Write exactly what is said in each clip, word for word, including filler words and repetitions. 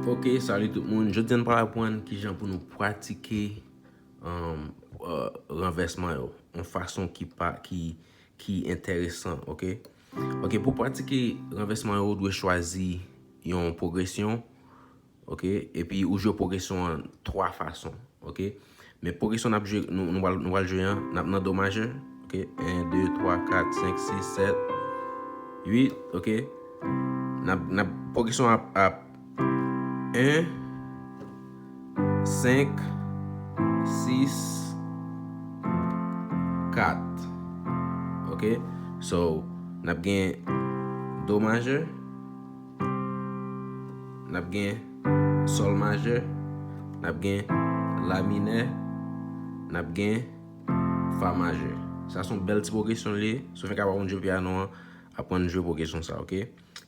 Ok, salut tout moun. Jodi a n pral aprann kijan pou nou pratike um, uh, ranvèsman yo. Yon fason ki pa ki ki enteresan, ok? Ok, pou pratike ranvèsman yo, ou dwe chwazi yon pwogresyon, ok? Epi ou jwe pwogresyon an twa fason, ok? Men pwogresyon n ap jwe, nou, nou pral, nou pral jwe an, n ap nan do majè, ok? En, de, twa, kat, senk, sis, sèt, uit, ok? N ap, n ap, pwogresyon ap, ap en, senk, sis, kat. Ok? So, n ap gen do majè, n ap gen sòl majè, n ap gen la minè, n ap gen fa majè. Sa se yon bèl ti pwogresyon li ye. Si w fenk aprann jwe pyano an, aprann jwe pwogresyon sa, ok?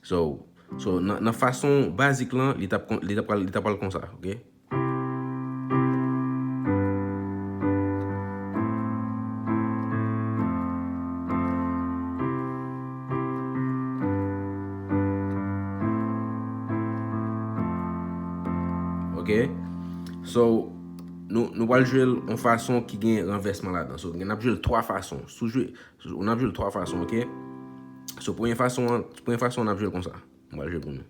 So, so nan, nan fason bazik lan, li t ap kon- li t ap pral li t ap pral konsa, ok? Ok? So, nou, nou pral jwe l yon fason ki gen ranvèsman ladan. So, n ap jwe l twa fason. Si w jwe, so, n ap jwe l twa fason, ok? So, premye fason an, premye fason an, n ap jwe l konsa. M pral jwe pou nou.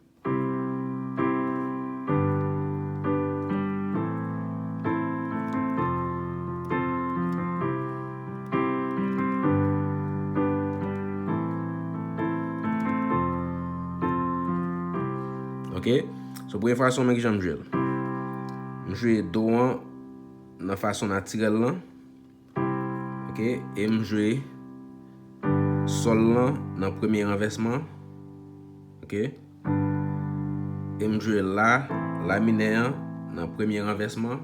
Ok? So, premye fason, men kijan m jwe l. M jwe do an nan fason natirèl lan. Ok? E m jwe sòl lan nan premye ranvèsman. Ok? E m jwe la, la minè an nan premye ranvèsman.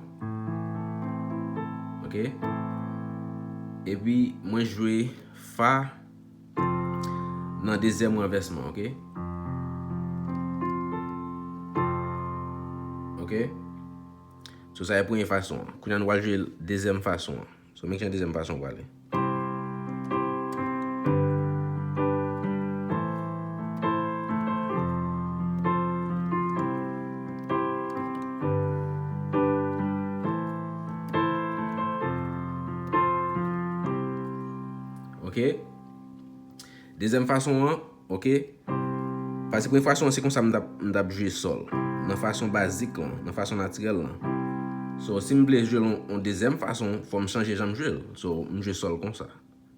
Ok? Epi mwen jwe fa nan dezyèm ranvèsman, ok? Ok? So, sa e premye fason an. Kounye a nou pral jwe dezyèm fason an. So, men kijan dezyèm fason an prale. Ok? Dezyèm fason an, ok? Paske premye fason an, se konsa m t ap, m t ap jwe sòl. Nan fason bazik lan, nan fason natirèl lan. So, si m vle jwe l yon, yon dezyèm fason, fò m chanje jan m jwe l. So, m jwe sòl konsa.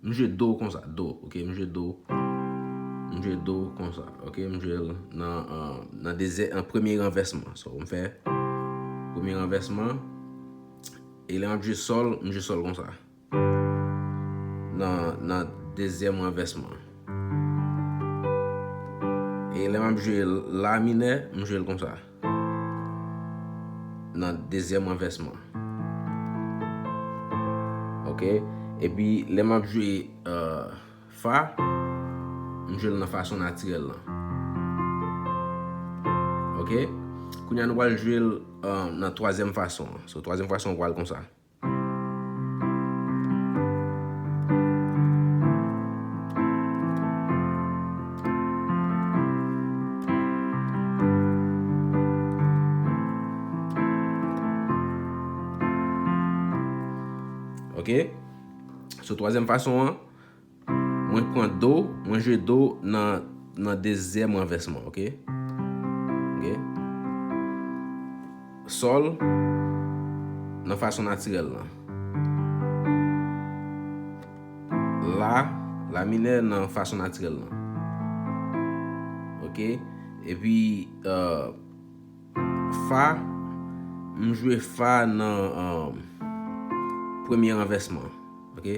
M jwe do konsa, do, ok? M jwe do. M jwe do konsa, ok? M jwe l nan, uh, nan dezyè-, nan premye ranvèsman. So, m fè premye ranvèsman. E lè m ap jwe sòl, m jwe sòl konsa. Nan, nan dezyèm ranvèsman. E lè m ap jwe la minè, m jwe l konsa. Nan dezyèm ranvèsman. Ok? Epi, lè m ap jwe, euh, fa, m jwe l nan fason natirèl lan. Ok? Kounye a nou pral jwe l, euh, nan twazyèm fason an. So, twazyèm fason an pral konsa. Ok? So, twazyèm fason an, mwen pran do, mwen jwe do nan, nan dezyèm ranvèsman, ok? Ok? Sòl, nan fason natirèl lan. La, la minè nan fason natirèl lan. Ok? Epi, euh, fa, m jwe fa nan, euh, premye ranvèsman. Ok?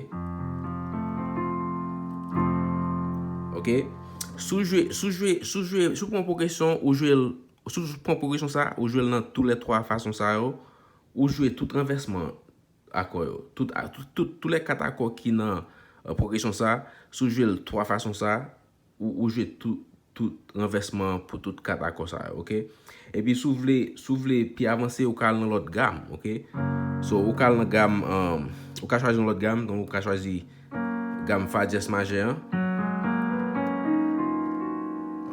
Ok? Si w jwe, si w jwe, si w jwe, si w pran pwogresyon, ou jwe l, si w pran pwogresyon sa, ou jwe l nan tou lè twa fason sa yo, ou jwe tout ranvèsman akò yo. Tout, a, tout, tout, tou lè kat akò ki nan, euh, pwogresyon sa, si w jwe l twa fason sa, ou, ou jwe tout, tout ranvèsman pou tout kat akò sa yo, ok? Epi si w vle, si w vle pi avanse, ou ka al nan lòt gam, ok? So, ou ka al nan gam, um, ou ka chwazi yon lòt gam, donk ou ka chwazi gam fa dyès majè an.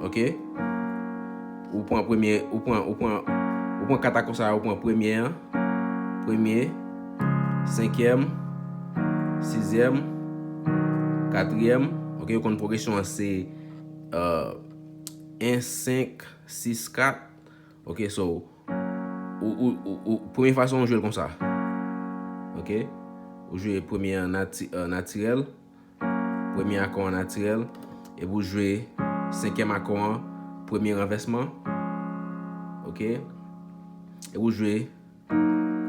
Ok? Ou pran premye, ou pran, ou pran, Pran kat akò sa yo, pran premye an, premye, senkyèm, sizyèm, katriyèm. Ok, yo konn pwogresyon an se euh, en, senk, sis, kat. Ok, so, ou, ou, ou, ou, premye fason ou jwe l konsa. Ok, ou jwe premye an nati, euh, natirèl, premye akò an natirèl, epi ou jwe senkyèm akò an premye ranvèsman. Ok, epi ou jwe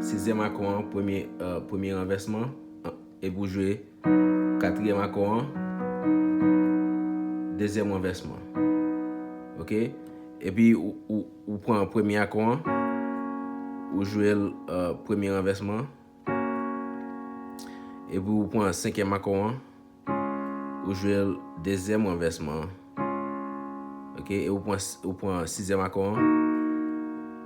sizyèm akò an premye, euh, premye ranvèsman, epi ou jwe katriyèm akò an dezyèm ranvèsman. Ok, epi ou, ou, ou pran premye akò an, ou jwe l euh, premye ranvèsman, epi ou pran senkyèm akò an, ou jwe l dezyèm ranvèsman. Ok, e ou pran, ou pran sizyèm akò an,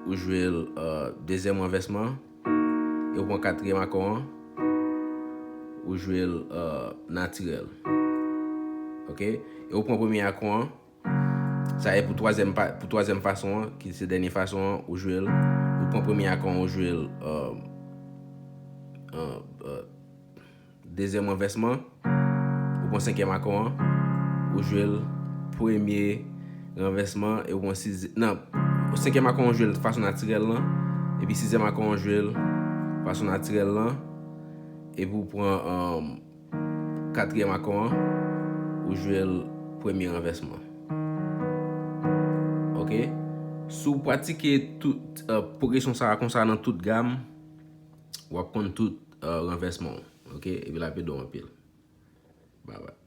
ou jwe l euh, dezyèm ranvèsman, e ou pran katriyèm akò an, ou jwe l euh, natirèl. Ok, e ou pran premye akò an, sa e pou twazyèm, pou twazyèm fason an, ki se dènye fason an, ou jwe l, ou pran premye akò an, ou jwe l euh, euh, euh, dezyèm ranvèsman, ou pran senkyèm akò an, ou jwe l premye ranvèsman, e ou pran sizyèm, nan, senkyèm akò an, ou jwe l fason natirèl lan, epi sizyèm akò an, ou jwe l fason natirèl lan, epi ou pran euh, katriyèm akò an, ou jwe l premye ranvèsman. Ok, si w pratike tout euh, pwogresyon sa a konsa nan tout gam, w ap konn tout euh, ranvèsman w. Ok, epi l ap ede w anpil. Bye bye.